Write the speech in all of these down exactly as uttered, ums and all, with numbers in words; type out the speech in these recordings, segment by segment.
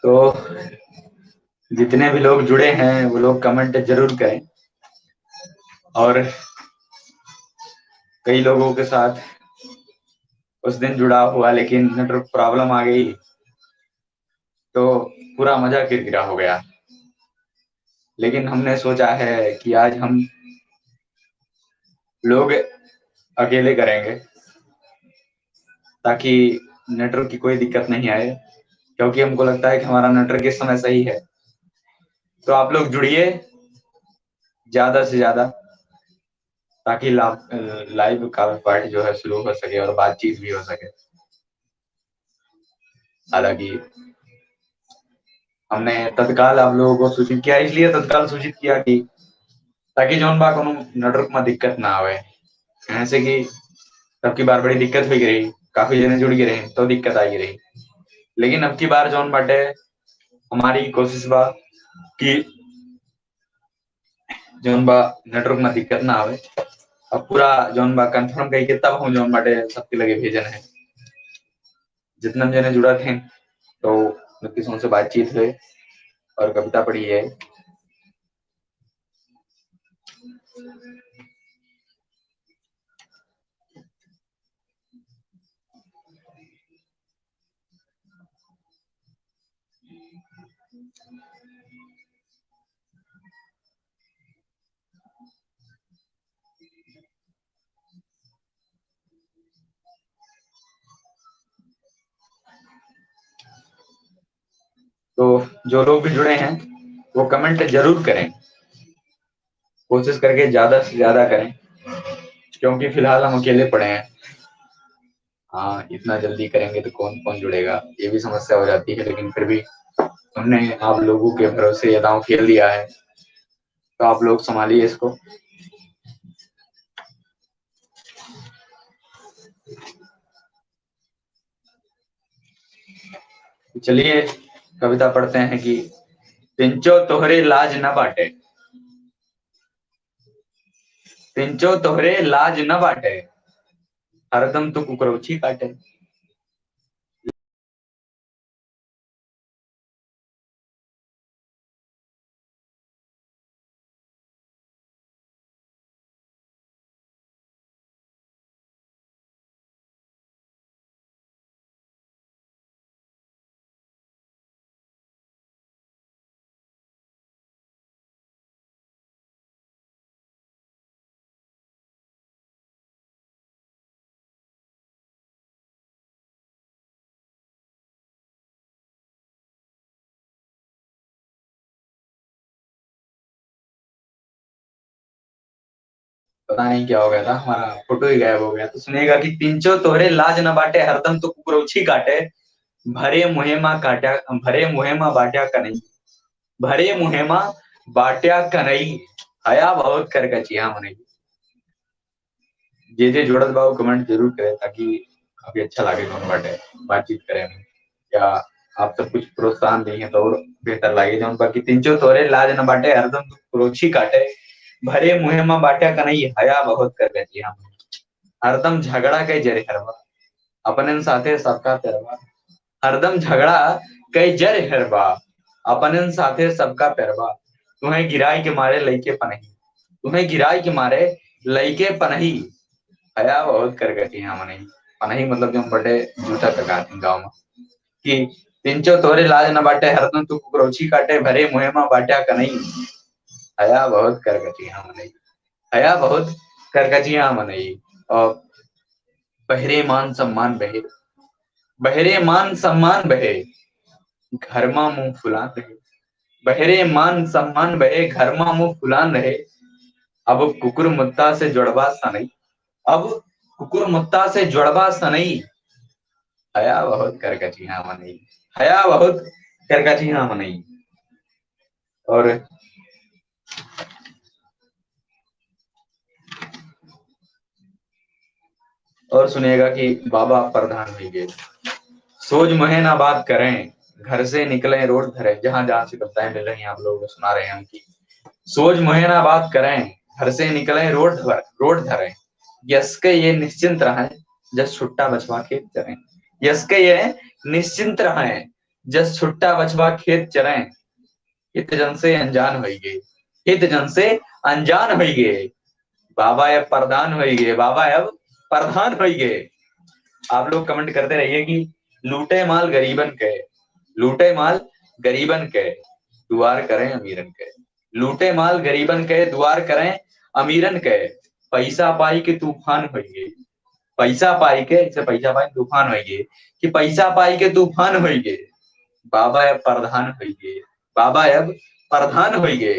तो जितने भी लोग जुड़े हैं, वो लोग comment जरूर करें। और कई लोगों के साथ उस दिन जुड़ाव हुआ, लेकिन network problem आ गई, तो पूरा मजा किरकिरा हो गया। लेकिन हमने सोचा है कि आज हम लोग अकेले करेंगे, ताकि network की कोई दिक्कत नहीं आए, क्योंकि हमको लगता है कि हमारा network इस समय सही है। तो आप लोग जुड़िए ज्यादा से ज्यादा, ताकि ला-, live का part जो है शुरू हो सके और बातचीत भी हो सके। हालांकि हमने तत्काल आप लोगों को सूचित किया, इसलिए तत्काल सूचित किया कि ताकि जौन बा कोनो network में दिक्कत ना आवे। ऐसे कि सबकी बार बड़ी दिक्कत हुई रही, काफी जने जुड़ गए रहे, तो दिक्कत आई रही। लेकिन अब की बार जौन बाटे, हमारी कोशिश बा कि जौन बा network में दिक्कत ना आवे। अब पूरा जौन बा confirm कई के तब हम जौन बाटे सबके लगे भेजन है। जितना जने जुड़ा थे, तो उनके से बातचीत हुए और कविता पढ़ी है। तो जो लोग भी जुड़े हैं, वो comment जरूर करें, कोशिश करके ज्यादा से ज्यादा करें, क्योंकि फिलहाल हम अकेले पड़े हैं। हाँ, इतना जल्दी करेंगे तो कौन कौन जुड़ेगा, ये भी समस्या हो जाती है। लेकिन फिर भी हमने आप लोगों के भरोसे ये दांव खेल दिया है, तो आप लोग संभालिए इसको। चलिए, कविता पढ़ते हैं कि पिंचो तोहरे लाज न बाटे, पिंचो तोहरे लाज न बाटे, हरदम तू कुकरौछी काटे। पता नहीं क्या हो गया था, हमारा फोटो ही गायब हो गया। तो सुनिएगा कि पिंचो तोहरे लाज न बाटे, हरदम तो कुकरौछी काटे, भरे मुहे मा काट्या, भरे मुहे मा बाट्या कनई, भरे मुहे मा बाट्या कनई, हया बहुत करकचिया मनई। जे जे जोड़त बा, वो comment जरूर करे, ताकि काफी अच्छा लागे, जौन बाटे बातचीत करे में, या आप सब कुछ प्रोत्साहन दी हैं तो और बेहतर लागे। जौन बा कि पिंचो तोहरे लाज न बाटे, हरदम तू कुकरौछी काटे, भरे मुहे मा बाट्या कनई, हया बहुत करकचिया मनई। हरदम झगड़ा के जरे हरवा, अपनन साथे सबका पेरवा। हरदम झगड़ा कै जर हेरबा, अपनन साथे सबका पेरवा। तुहें गिराई के मारे लइके पनही, तुहें गिराई के मारे लइके पनही। हया बहुत करकचिया मनई। पनही मतलब जौन बटे जूता का कहत हैं गाँव में, कि पिंचो तोहरे लाज न बाटे, हरदम तू कुकरौछी काटे, भरे मुहे मा बाट्या कनई। हया बहुत करकचिया मनई, हया बहुत करकचिया मनई। और बहरे मान सम्मान बहे, बहरे मान सम्मान बहे, घर मा मुँह फुलान रहे। बहरे मान सम्मान बहे, घर मा मुँह फुलान रहे। अब कुकुर मुत्ता से जोड़बा सनई, अब कुकुर मुत्ता से जोड़बा सनई। हया बहुत करकचिया मनई, हया बहुत करकचिया मनई। और और सुनिएगा कि बाबा प्रधान हुई गए। सोज मुहे ना बात करें, घर से निकलें रोड धरें। जहाँ जहाँ से कविताएं मिल रही हैं, आप लोगों को सुना रहे हैं हम कि सोज मुहे ना बात करें, घर से निकलें रोड धर-, रोड धरें। यस के ये निश्चिंत रहें, जस छुट्टा बछवा खेत चरें। यस के ये निश्चिंत रहें, जस छुट्टा बछवा खेत चरें। हित जन से अनजान होइगे, हित जन से अनजान होइगे। बाबा अब प्रधान होइगे, बाबा अब प्रधान होइगे। आप लोग comment करते रहिए कि लूटे माल गरीबन के, लूटे माल गरीबन के, दुआर करें अमीरन के। लूटे माल गरीबन के, दुआर करें अमीरन के। पैसा पाई के तूफान होइगे, पैसा पाई के, जैसे पैसा पाई तूफान होइगे, कि पैसा पाई के तूफान होइगे। बाबा अब प्रधान होइगे, बाबा अब प्रधान होइगे।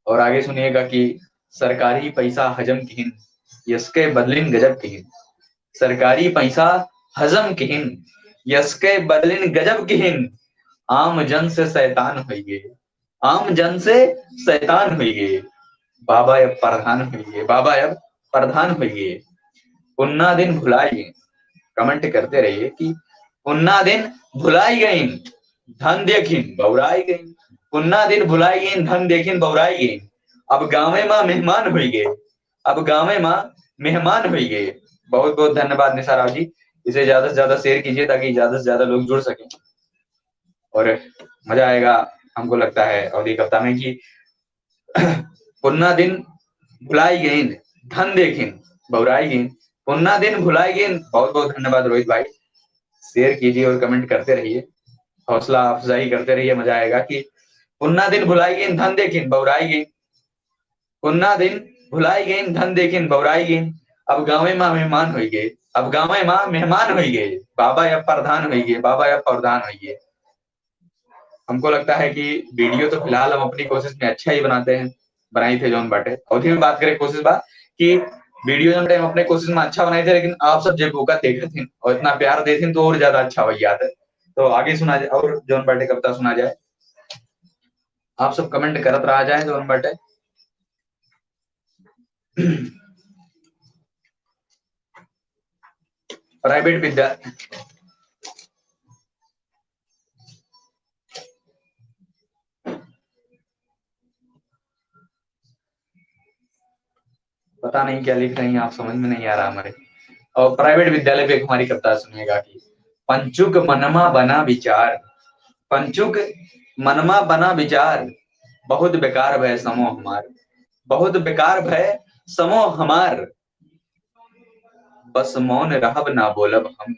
और आगे सुनिएगा कि सरकारी पैसा हजम किहिन, यस के बदलिन गजब किहिन। सरकारी पैसा हजम किहिन, यस के बदलिन गजब किहिन। आम जन से शैतान होइगे, आम जन से शैतान होइगे। बाबा अब प्रधान होइगे, बाबा अब प्रधान होइगे। पुन्ना दिन भुलाई गइन, comment करते रहिए कि पुन्ना दिन भुलाई गइन, धन देखिन बौराई गइन। पुन्ना दिन भुलाई गइन, धन देखिन बौराई गइन। अब गाँवे मा मेहमान होइगे, अब गाँवे मा मेहमान होइगे। बहुत बहुत धन्यवाद निशा राव जी, इसे ज्यादा से ज्यादा share कीजिए ताकि ज्यादा से ज्यादा लोग जुड़ सकें और मजा आएगा। हमको लगता है अवधी कविता में कि पुन्ना दिन भुलाई गइन, धन देखिन बौराई गइन। पुन्ना दिन भुलाई गइन। बहुत बहुत धन्यवाद रोहित भाई, share कीजिए और comment करते रहिए, हौसला अफजाई करते रहिए, मजा आएगा कि पुन्ना दिन भुलाई गइन, धन देखिन बौराई गइन। पुन्ना दिन भुलाई गइन, धन देखिन बौराई गइन। अब गाँवे मा मेहमान होइगे, अब गाँवे मा मेहमान होइगे। बाबा अब प्रधान होइगे, बाबा अब प्रधान होइगे। हमको लगता है कि video तो फिलहाल हम अपनी कोशिश में अच्छा ही बनाते हैं, बनाई थे जौन बाटे। अवधी में बात करे कोशिश बा कि video जौन बाटे हम अपने कोशिश में अच्छा बनाई थे, लेकिन आप सब जे बोका देखत हिन और इतना प्यार देत हिन तो और ज्यादा अच्छा हो जात है। तो आगे सुना जाए और जौन बाटे कविता सुना जाए, आप सब comment करत रहा जाए जौन बाटे। Private विद्या, पता नहीं क्या लिख रही हैं आप, समझ में नहीं आ रहा हमारे। और private विद्यालय पे एक हमारी कविता सुनिएगा कि पंचुक मनमा बना विचार, पंचुक मनमा बना विचार, बहुत बेकार भय समो हमार, बहुत बेकार भय समो हमार। बस मौन रहब ना बोलब हम,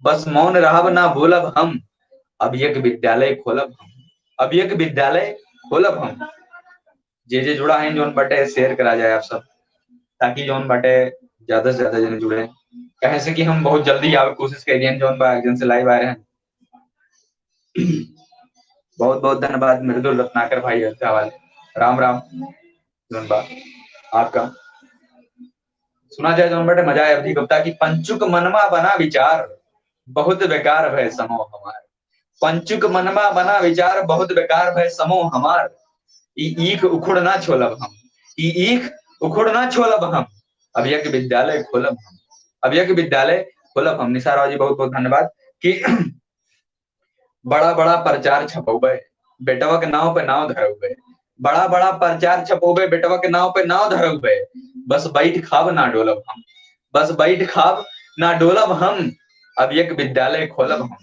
बस मौन रहब ना बोलब हम, अब एक विद्यालय खोलब हम, अब एक विद्यालय खोलब हम। जे जे जुड़ा है जौन बाटे share करा जाए आप सब, ताकि जौन बाटे ज्यादा से ज्यादा जने जुड़े। कहे से कि हम बहुत जल्दी आवे कोशिश कर दिए जौन बा एक जन से live आ रहे हैं। बहुत बहुत धन्यवाद मृदुल रत्नाकर भाई अयोध्या वाले, राम राम। जौन बा आपका सुना जाए जौन बाटे मजा आए अवधी कविता की। पंचुक मनमा बना विचार, बहुत बेकार भय समो हमार। पंचुक मनमा बना विचार, बहुत बेकार भय समो हमार। ई ईख उखुड़ ना छोलब हम, ई ईख उखुड़ ना छोलब हम। अब एक विद्यालय खोलब हम, अब एक विद्यालय खोलब हम। निशा राव जी बहुत बहुत धन्यवाद कि बड़ा बड़ा प्रचार छपौबे, बेटवा के नाव पे नाव धरौबे, बड़ा बड़ा प्रचार छपौबे, बेटवा के नाव पे नाव धरौबे, बस बैठ खाब ना डोलब हम, बस बैठ खाब ना डोलब हम, अब एक विद्यालय खोलब हम,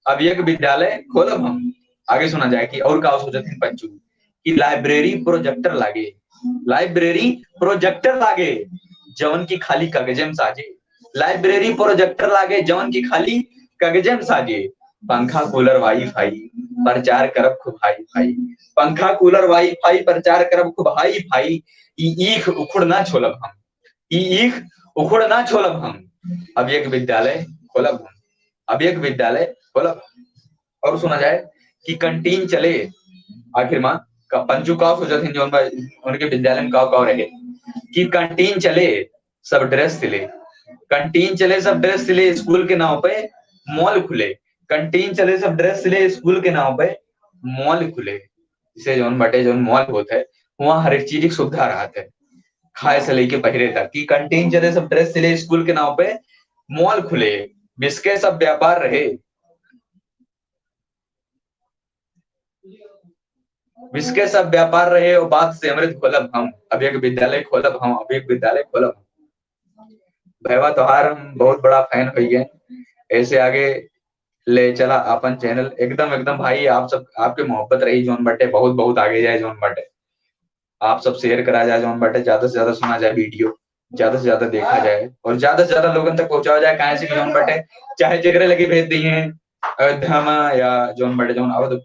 अब एक विद्यालय खोलब हम। आगे सुना जाए कि और का सोचत हैं पंचू कि library projector लागे, library projector लागे, जवन की खाली कागजे में साजे, library projector लागे, जवन की खाली कागजे में साजे, पंखा cooler Wi-Fi, प्रचार करब खूब hi-fi, पंखा cooler Wi-Fi, प्रचार करब खूब hi-fi, ई ईख उखुड़ ना छोलब हम, ई ईख उखुड़ ना छोलब हम, अब एक विद्यालय खोलब हम, अब एक विद्यालय खोलब हम। और सुना जाए कि canteen चले, आखिर मा का पंचू का सोचत हैं जौन बा उनके विद्यालय में का का रहे कि canteen चले सब dress सिले, canteen चले सब dress सिले, स्कूल के नाव पे mall खुले, canteen चले सब dress सिले, स्कूल के नाव पे mall खुले। जैसे जौन बाटे जौन mall होत है वहाँ हर एक चीज की सुविधा रहत है, खाए से लेके पहिरे तक। कि canteen चले सब dress सिले, स्कूल के नाव पे mall खुले, बिस्के सब व्यापार रहे, बिस्के सब व्यापार रहे, वो बात से अमृत खोलब हम, अब एक विद्यालय खोलब हम, अब एक विद्यालय खोलब हम। भैया तोहार हम बहुत बड़ा fan होइ गए, ऐसे आगे ले चला अपन channel। एकदम, एकदम भाई, आप सब, आपके मोहब्बत रही जौन बाटे, बहुत, बहुत आगे जाए जौन बाटे। आप सब share करा जाए जौन बाटे, ज्यादा से ज्यादा सुना जाए video, ज्यादा से ज्यादा देखा जाए और ज्यादा से ज्यादा लोगन तक पहुंचावा जाए। काहे से कि जौन बाटे, चाहे जेकरे लगे भेज दिए हैं, अयोध्या में या जौन बाटे, जौन अवध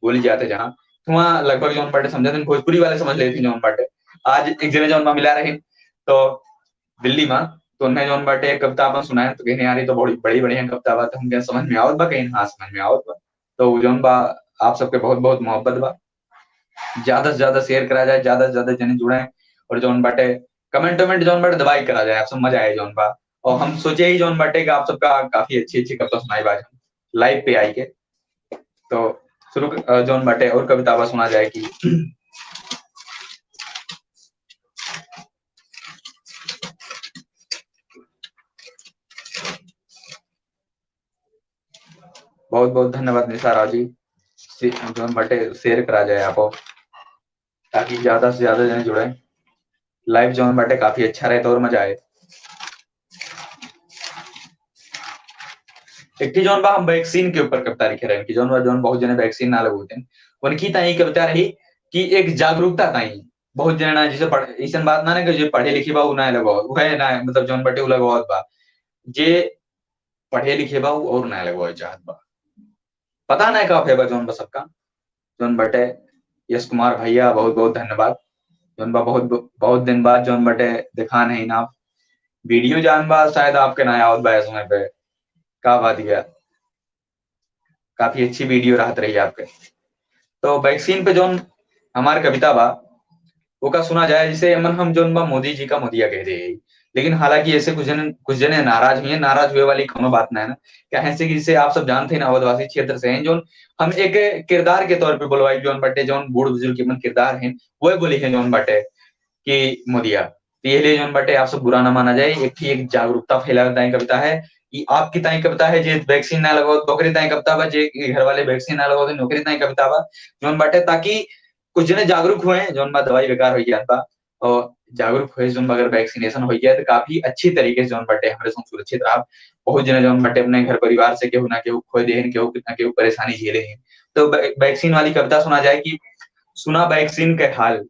बोली जाते जहाँ, तो वहाँ लगभग जौन बाटे समझते हैं, भोजपुरी वाले समझ लेते हैं जौन बाटे। आज एक जने जौन बा मिला रहे, तो दिल्ली में, तो उन्हें जौन बाटे कविता अपन सुनाए, तो कहने, "यार, ये तो बड़ी, बड़ी बढ़िया कविता बा।" तो हम कहे, "समझ में आवत बा?" कहीं, "हाँ, समझ में आवत बा।" तो जौन बा, आप सबके बहुत, बहुत मोहब्बत बा। ज्यादा से ज्यादा share करा जाए, ज्यादा से ज्यादा जने जुड़े और जौन बाटे comment वमेंट जौन बाटे दबाई करा जाए, आप सब मजा आए जौन बा। और हम सोचे ही जौन बाटे कि आप सबका काफी अच्छी, अच्छी कविता सुनाई बा आज हम live पे आई के। तो शुरू क-, अ, जौन बाटे और कविता बा सुना जाए कि बहुत बहुत धन्यवाद निशा राव जी। से-, जौन बाटे share करा जाए आपो, ताकि ज्यादा से ज्यादा जने जुड़े। Live जौन बाटे काफी अच्छा रहे तो और मजा आए। एक ठे जौन बा हम vaccine के ऊपर कविता लिखे रहे कि जौन बा, जौन बहुत जने vaccine ना लगवाते हैं, उनकी ताई कविता रही कि एक जागरूकता ताई। बहुत जने ना, जैसे पढ़-, ऐसन बात ना, ना कि जो पढ़े लिखे बा, उ ना लगवाओ, वह ना, मतलब जौन बाटे उ लगवाओ बा। जे पढ़े लिखे बा, उ और ना लगवाओ चाहत बा। पता ना का होए बा जौन बा सबका। जौन बाटे यश कुमार भैया, बहुत बहुत धन्यवाद। जौन बा बहुत, बहुत दिन बाद जौन बाटे देखा नहीं ना। Video जौन बा शायद आपके ना आवत बा समय पे। का बात गया, काफी अच्छी video रहत रही आपके। तो vaccine पे जौन हमार कविता बा, ओका सुना जाए, जैसे मन हम जौन बा मोदी जी का मोदिया कह दे। लेकिन हालांकि ऐसे कुछ जन, कुछ जने नाराज हुए, नाराज हुए वाली कोनो बात ना है ना। काहे से कि जैसे आप सब जानते हैं ना, अवधवासी क्षेत्र से हैं, जौन हम एक किरदार के तौर पे बोलवाई, जौन बाटे, जौन बूढ़ बुजुर्ग के मन किरदार हैं, वह बोली है जौन बाटे कि मोदिया। तो ये लिए जौन बाटे आप सब बुरा ना माना जाए, एक ठे एक जागरूकता फैलावे ताई कविता है, कि आपकी ताई कविता है, जे vaccine ना लगाओ, तो ओकरी ताई कविता बा, जे घर वाले vaccine ना लगाओ, तो ओकरी ताई कविता बा। जौन बाटे ताकि कुछ जने जागरूक हुए, जौन बा दवाई बेकार हो गया था, और जागरूक हुए, जौन बा अगर vaccination हो गया, तो काफी अच्छी तरीके से जौन बाटे हमरे सब सुरक्षित रहा। बहुत जने जौन बाटे अपने घर परिवार से केहू ना केहू खोए देहन, केहू ना केहू परेशानी झेले हैं। तो वै-, vaccine वाली कविता सुना जाए कि सुना vaccine के हाल,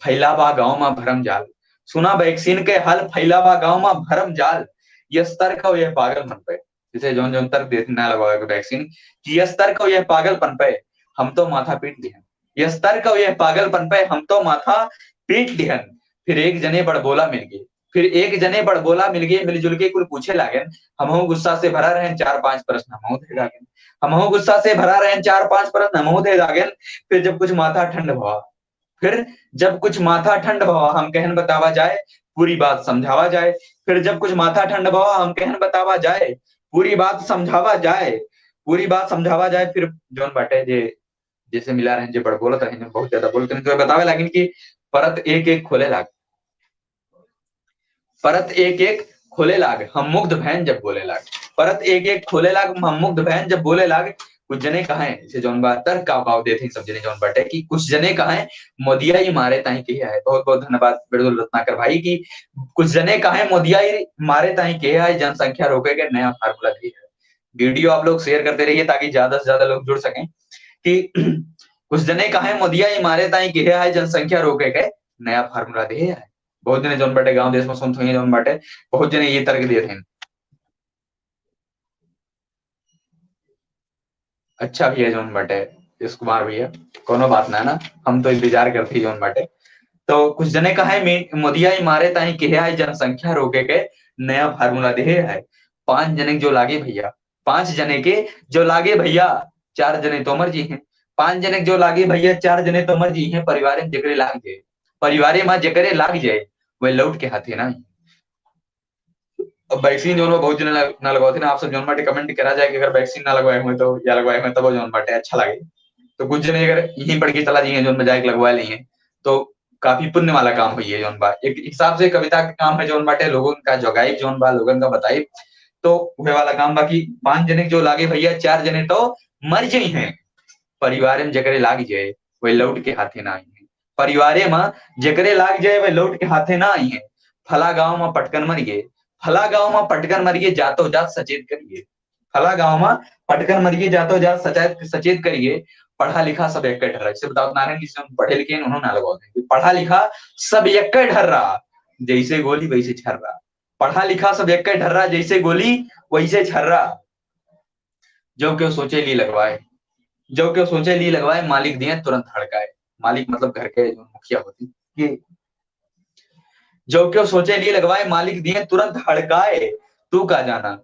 फैला बा गाँव मा भरम जाल। सुना vaccine के हाल, फैला बा गाँव मा भरम जाल। यस तर्क हो यह पागलपन पे, जैसे जौन जौन तर्क देते ना लगवावे के vaccine, कि यस तर्क हो यह पागलपन पे, हम तो माथा पीट लिहन। यस तर्क हो यह पागलपन पे, हम तो माथा पीट लिहन। फिर एक जने बड़बोला मिल गए, फिर एक जने बड़बोला मिल गए, मिलजुल के कुल पूछे लागेन। हमहू गुस्सा से भरा रहेन, चार पांच प्रश्न हमहू दे लागेन। हमहू गुस्सा से भरा रहेन, चार पांच प्रश्न हमहू दे लागेन। फिर जब कुछ माथा ठंड भवा, फिर जब कुछ माथा ठंड भवा, हम कहन बतावा जाए, पूरी बात समझावा जाए। फिर जब कुछ माथा ठंड भवा, हम कहन बतावा जाए, पूरी बात समझावा जाए, पूरी बात समझावा जाए। फिर जौन बाटे जे, जैसे मिला रहे, जे बड़ बोलत रहे, बहुत ज्यादा बोलत रहे, तो बतावे लागिन कि परत एक एक खोले लाग, परत एक एक खोले लाग, हम मुग्ध भैन जब बोले लाग। परत एक एक खोले लाग, हम मुग्ध भैन जब बोले लाग। कुछ जने कहें, जैसे जौन बा तर्क काव काव देते हैं सब जने जौन बाटे कि कुछ जने कहें, मोदिया ही मारे ताई किहे है। बहुत बहुत धन्यवाद बिरदुल रत्नाकर भाई कि कुछ जने कहें, मोदिया ही मारे ताई किहे है, जनसंख्या रोके के नया formula दिए है। Video आप लोग share करते रहिए ताकि ज्यादा से ज्यादा लोग जुड़ सकें। कि कुछ जने कहें, मोदिया ही मारे ताई किहे है, जनसंख्या रोके के नया formula दिए है। बहुत जने जौन बाटे गांव देश में सुनत होइए जौन बाटे, बहुत जने ये तर्क देत हैं। अच्छा भैया जौन बाटे यश कुमार भैया, कोनो बात ना ना, हम तो इंतजार करते ही जौन बाटे। तो कुछ जने कहे, "मे-, मोदिया ही मारे ताई किहे है, जनसंख्या रोके के नया formula दिए है।" पांच जने जो लागे भैया, पांच जने के जो लागे भैया, चार जने तो मर जी हैं। पांच जने के जो लागे भैया, चार जने तो मर जी हैं। परिवारे में जेकरे लाग जाए, परिवारे में जेकरे लाग जाए, वह लौट के हाथे ना आई। अब vaccine जौन बा बहुत जने ना, ना लगवाते ना, आप सब जौन बाटे comment करा जाए कि अगर vaccine ना लगवाए हुए तो या लगवाए हुए तब जौन बाटे अच्छा लगे। तो कुछ जने अगर यहीं पढ़ के चला जाइए, जौन बजाय के लगवा लिए, तो काफी पुण्य वाला काम होइए जौन बा। एक हिसाब से कविता का काम है जौन बाटे, लोगन का जगाइब जौन बा, लोगन का बताइब, तो वह वाला काम बा कि पांच जने जो लागे भैया, चार जने तो मर जाई हैं, परिवार में जेकरे लाग जाए, वह लौट के हाथे ना आई है। परिवारे में जेकरे लाग जाए, वह लौट के हाथे ना आई है। फला गांव में पटकन मर गए, फला गांव में पटकन मर गए, जातो जात सचेत करिए। फला गाँव मा पटकन मरिए, जातो जा सचेत, सचेत करिए, पढ़ा लिखा सब एक्के ढर्रा। जैसे बताओ, नारायण जी से हम पढ़े लिखे, उन्होंने ना लगाओ देंगे। पढ़ा लिखा सब एक्के ढर्रा, जैसे गोली वैसे छर्रा। पढ़ा लिखा सब एक्के ढर्रा, जैसे गोली वैसे छर्रा। जो क्यों सोचे ली लगवाए, जो क्यों सोचे ली लगवाए, मालिक दिए तुरंत हड़काए। मालिक मतलब घर के जो मुखिया होते हैं, कि जो क्यों सोचे ली लगवाए, मालिक दिए तुरंत हड़काए। तू का जाना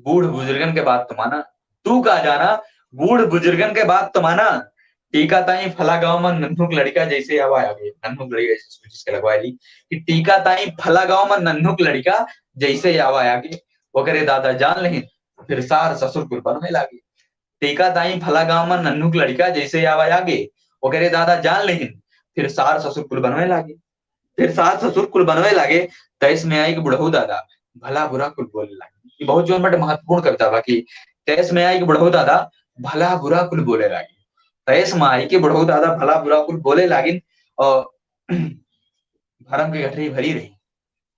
बूढ़ बुजुर्गन के बात तो माना, तू का जाना बूढ़ बुजुर्गन के बात तो माना। टीका ताई फला गाँव मा नन्हुक लड़िका जैसे आवा आगे, नन्हुक लड़िका जैसे सोच के लगवा ली कि टीका ताई फला गाँव मा नन्हुक लड़िका जैसे आवा आगे, ओकरे दादा जान लेहिन, फिर सार ससुर कुल बनवे लागे। टीका ताई फला गाँव मा नन्हुक लड़िका जैसे आवा आगे, ओकरे दादा जान लेहिन, फिर सार ससुर कुल बनवे लागे। फिर सास ससुर कुल बनवे लागे, तैस में आई कि बुढ़ऊ दादा भला बुरा कुल बोले लागे। ये बहुत जौन बाटे महत्वपूर्ण कविता बा कि तैस में आई कि बुढ़ऊ दादा भला बुरा कुल बोले लागे। तैस में आई कि बुढ़ऊ दादा भला बुरा कुल बोले लागिन और भरम के गठरी भरी रही,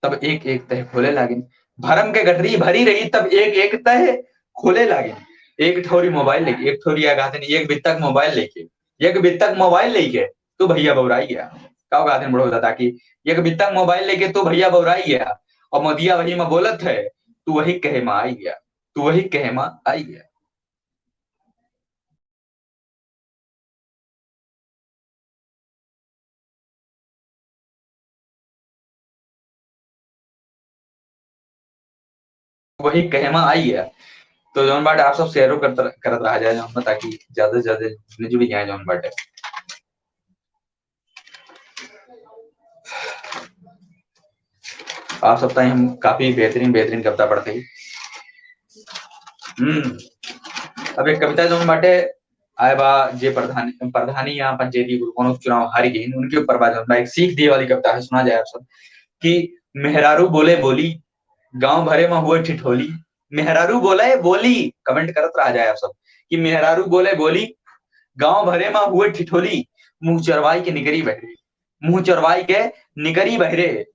तब एक एक तह खोले लागिन। भरम के गठरी भरी रही, तब एक एक तह खोले लागिन। एक ठौरी मोबाइल लेके, एक ठौरी या कहते नहीं, एक बित्तक मोबाइल लेके, एक बित्तक मोबाइल लेके तू भैया बौराई गया। का कहते हैं बुढ़ऊ दादा कि एक बित्तक मोबाइल लेके तू भैया बौराई गया, और मोदिया वही मा बोलत है, तू वही कहे मा आई गया, तू वही कहे मा आई गया। वही कहे मा आई गया। तो जौन बाटे आप सब शेयरो करत, करत रहा जाए जौन बा, ताकि ज्यादा से ज्यादा जुड़ जाए जौन बाटे। आप सब ताई हम काफी बेहतरीन, बेहतरीन कविता पढ़ते ही। हम्म, अब एक कविता जौन बाटे आए बा, जे प्रधान, प्रधानी या पंचायती कुल कोनो चुनाव हारी गई, उनके ऊपर बा जौन बा, एक सीख दिए वाली कविता है, सुना जाए आप सब कि मेहरारू बोले बोली, गाँव भरे मा हुए ठिठोली। मेहरारू बोले बोली, comment करत रहा जाए आप सब कि मेहरारू बोले बोली, गाँव भरे मा हुए ठिठोली, मुँह चरवाई के निकरी बहरे, मुँह चरवाई के निकरी बहरे।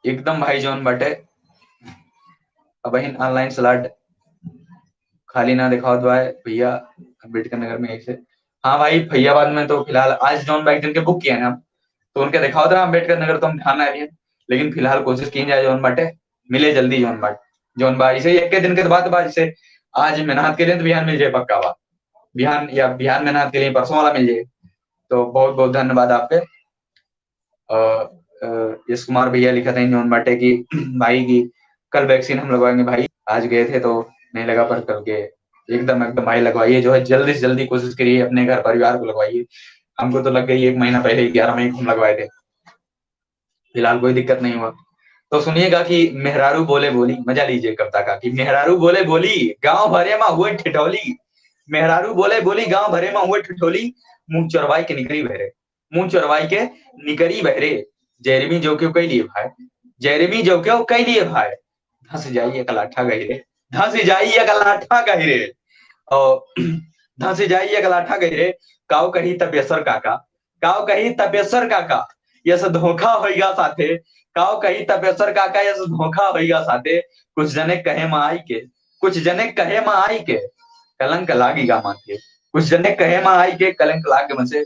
एकदम भाई जौन बाटे, अबहिन online slot खाली ना दिखावत बा भैया, अम्बेडकर नगर में ऐसे। हाँ भाई, फैजाबाद में तो फिलहाल आज जौन बा एक जन के book किया है ना, तो उनके दिखावत रहा अम्बेडकर नगर, तो हम ध्यान ना दिए, लेकिन फिलहाल कोशिश की जाए जौन बाटे मिले जल्दी जौन बाटे, जौन बा ऐसे ही एक के दिन के बात बा, जैसे आज मेहनत के लिए तो बिहान मिल जाए पक्का बा, बिहान या बिहान मेहनत के लिए परसों वाला मिल जाए। तो बहुत बहुत धन्यवाद आपके। अ, अ, यश कुमार भैया लिखत हैं जौन बाटे कि भाई कि कल vaccine हम लगवाएंगे भाई, आज गए थे तो नहीं लगा, पर कल के एकदम, एकदम भाई लगवाइए, जो है जल्दी से जल्दी कोशिश करिए अपने घर परिवार को लगवाइए। हमको तो लग गई एक महीना पहले ही, ग्यारह मई को हम लगवाए थे, फिलहाल कोई दिक्कत नहीं हुआ। तो सुनिएगा कि मेहरारू बोले बोली, मजा लीजिए कविता का, कि मेहरारू बोले बोली, गाँव भरे मा हुए ठिठोली, मेहरारू बोले बोली, गाँव भरे मा हुए ठिठोली, मुँह चरवाई के निकरी बहरे, मुँह चरवाई के निकरी बहरे। जैरमी जो क्यों कह लिए भाई, जैरमी जो क्यों कह लिए भाई, धंस जाई एक लाठा गहिरे, धंस जाई एक लाठा गहिरे, और धंस जाई एक लाठा गहिरे। काव कही तपेश्वर काका, काव कही तपेश्वर काका, यस धोखा होइगा साथे, काव कही तपेश्वर काका, यस धोखा होइगा साथे। कुछ जने कहे मा आई के, कुछ जने कहे मा आई के, कलंक लागिगा माथे, कुछ जने कहे मा आई के, कलंक लाग मन से।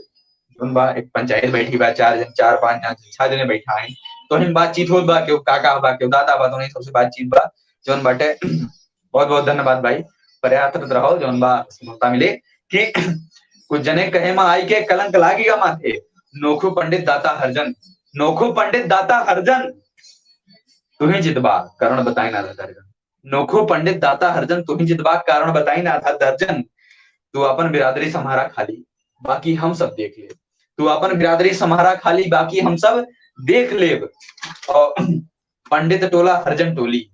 जौन बा, एक पंचायत बैठी बा, चार जन, चार पाँच जन, छह जने बैठा है, तो हिन बातचीत होत बा, केहू काका बा, केहू दादा बा, तो उन्हीं सबसे बातचीत बा, जौन बाटे। बहुत बहुत धन्यवाद भाई, प्रयासरत रहो, जौन बा सफलता मिले। कि कुछ जने कहे मा आई के, कलंक लागिगा माथे, नोखू पंडित दाता हरजन, नोखू पंडित दाता हरजन, तू ही जितबा, कारण बताई ना हरजन। नोखू पंडित दाता हरजन, तू ही जितबा, कारण बताई ना दर्जन। तू अपन बिरादरी सम्हारा खाली, बाकी हम सब देख लेब। तू अपन बिरादरी सम्हारा खाली, बाकी हम सब देख लेब। और पंडित टोला हरजन टोली,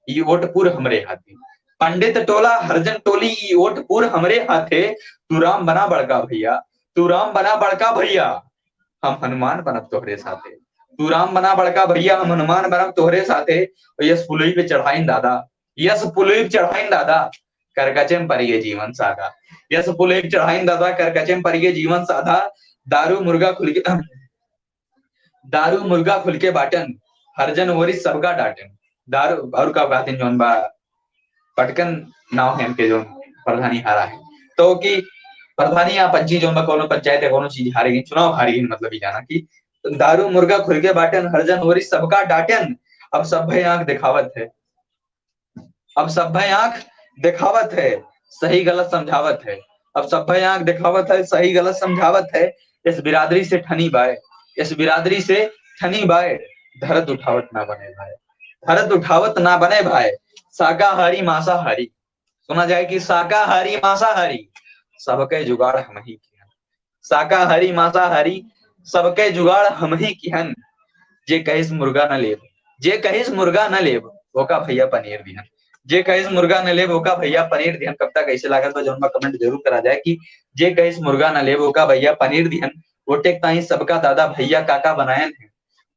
ई ओट पूर हमरे हाथे। पंडित टोला हरजन टोली, ई ओट पूर हमरे हाथे। तू राम बना बड़का भैया, तू राम बना बड़का भैया, हम हनुमान बनब तोहरे साथे। तू राम बना बड़का भैया, हम हनुमान बनब तोहरे साथे। और यस पुलई पे चढ़ाइन दादा, यस पुलई पे चढ़ाइन दादा, करकचे में परि गे जीवन सादा। यस पुलई पे चढ़ाइन दादा, करकचे में परि गे जीवन सादा। दारू मुर्गा खुल के, दारू मुर्गा खुल के बाटन, हर जन ओरी सबका डाटन। दारू, और का कहतिन जौन बा, पटकन नाव है इनके जौन प्रधानी हारा है। तो कि प्रधानी या पंची जौन बा, कौनो पंचायत या कौनो चीज हारे गई, चुनाव हारे गई, मतलब ये जाना कि दारू मुर्गा खुल के बाटन, हर जन ओरी सबका डाटन, अब सभे आंख दिखावत है। अब सभे आंख दिखावत है, सही गलत समझावत है। अब सभे आंख दिखावत है, सही गलत समझावत है। इस बिरादरी से ठनी बाय, इस बिरादरी से ठनी बाय, धरत उठावत ना बने भाई, धरत उठावत ना बने भाई। शाकाहारी मांसाहारी, सुना जाए कि शाकाहारी मांसाहारी, सबके जुगाड़ हम ही किहन। शाकाहारी मांसाहारी, सबके जुगाड़ हम ही किहन। जे कहिस मुर्गा न लेब, जे कहिस मुर्गा न लेब, ओका भैया पनीर दिहन। जे कहिस मुर्गा न लेब, ओका भैया पनीर दिहन। कविता कैसे लागत बा, जौन बा comment जरूर करा जाए कि जे कहिस मुर्गा न लेब, ओका भैया पनीर दिहन। ओटेक ताई सबका दादा भैया काका बनायन है।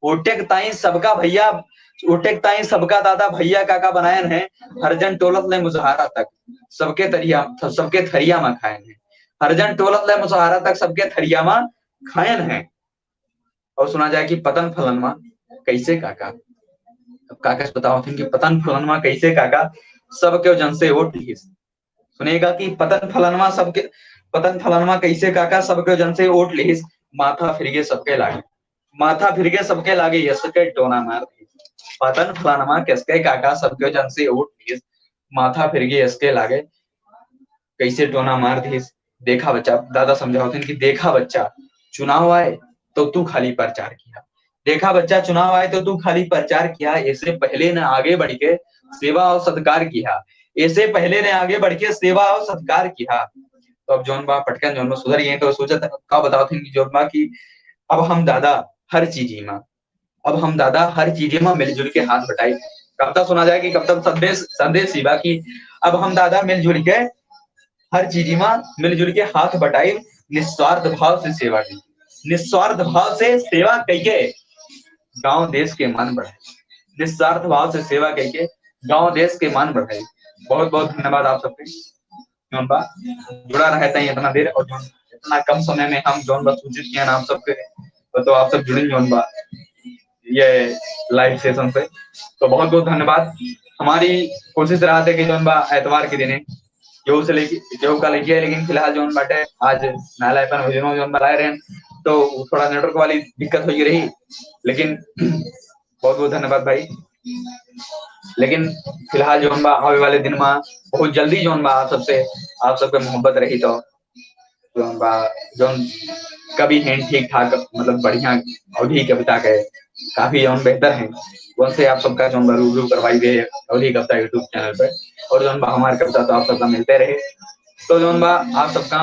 ओटेक ताई सबका भैया, ओटेक ताई सबका दादा भैया काका बनायन है। हर जन टोलत ले मुसहारा तक, सबके तरिया, सबके थरिया मा खायन है। हर जन टोलत ले मुसहारा तक, सबके थरिया मा खायन है। और सुना जाए कि पतन फलनवा कैसे काका, अब काका से बतावत हन कि पतन फलनवा कैसे काका, सबके जन से ओट लिहिस। सुनेगा कि पतन फलनवा सबके, पतन फलनवा कैसे काका, सबके जन से ओट लिहिस, माथा फिर गे सबके लागे, माथा फिर गे सबके लागे, यस के टोना मार दिहिस। पतन फलनवा कैसे काका, सबके जन से ओट लिहिस, माथा फिर गे यस के लागे, कैसे टोना मार दिहिस। देखा बच्चा, दादा समझावत हन कि देखा बच्चा, चुनाव आए तो तू खाली प्रचार किहा। देखा बच्चा, चुनाव आए तो तू खाली प्रचार किहा, ऐसे पहले न आगे बढ़ के सेवा और सत्कार किहा, ऐसे पहले न आगे बढ़ के सेवा और सत्कार किहा। तो अब जौन बा पटकन जौन बा सुधर गए, तो सोचत का बतावत हन कि जौन बा कि अब हम दादा हर चीज मा, अब हम दादा हर चीज मा मिलजुल के हाथ बटाई। कविता सुना जाए कि कविता संदेश, संदेश ही बा कि अब हम दादा मिलजुल के हर चीज मा मिलजुल के हाथ बटाई, निस्वार्थ भाव से सेवा की, निस्वार्थ भाव से सेवा कइके गांव देश के मान बढ़ाई, निस्वार्थ भाव से सेवा कइके गांव देश के मान बढ़ाई। बहुत बहुत धन्यवाद आप सबके, जौन बा जुड़ा रहे ताई इतना देर, और जौन इतना कम समय में हम जौन बा सूचित किया ना आप सबके, तो आप सब जुड़िन जौन बा ये live session से, तो बहुत बहुत धन्यवाद। हमारी कोशिश रहत है कि जौन बा एतवार के दिने केहू से लेके, केहू का लेके, लेकिन फिलहाल जौन बाटे आज नालायपन भोजनो जौन बा लाए रहन, तो थोड़ा network वाली दिक्कत हो रही, लेकिन बहुत बहुत धन्यवाद भाई। लेकिन फिलहाल जौन बा आवे वाले दिन मा बहुत जल्दी जौन बा आप सबसे, आप सबके मोहब्बत रही तो जौन बा, जौन कवि हैं ठीक ठाक, मतलब बढ़िया अवधी कविता के काफी जौन बेहतर हैं, उनसे आप सबका जौन बा रूबरू करवाई गए अवधी कविता YouTube channel पे। और जौन बा हमार कविता तो आप सबका मिलते रहे। तो जौन बा आप सबका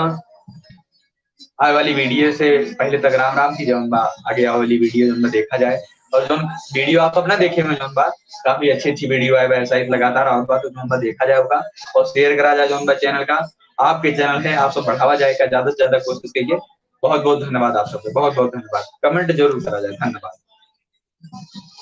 आवे वाली video से पहले तक राम राम की, जौन बा आगे आवे वाली video जौन बा देखा जाए। और जौन video आप सब ना देखे में जौन बा काफी अच्छी अच्छी video आए बा, ऐसा ही लगातार आवत बा, तो जौन बा देखा जाए ओका और share करा जाए जौन बा channel का। आपके channel है, आप सब बढ़ावा जाए का, ज्यादा से ज्यादा कोशिश करिए। बहुत बहुत धन्यवाद आप सबके, बहुत बहुत धन्यवाद। Comment जरूर करा जाए, धन्यवाद।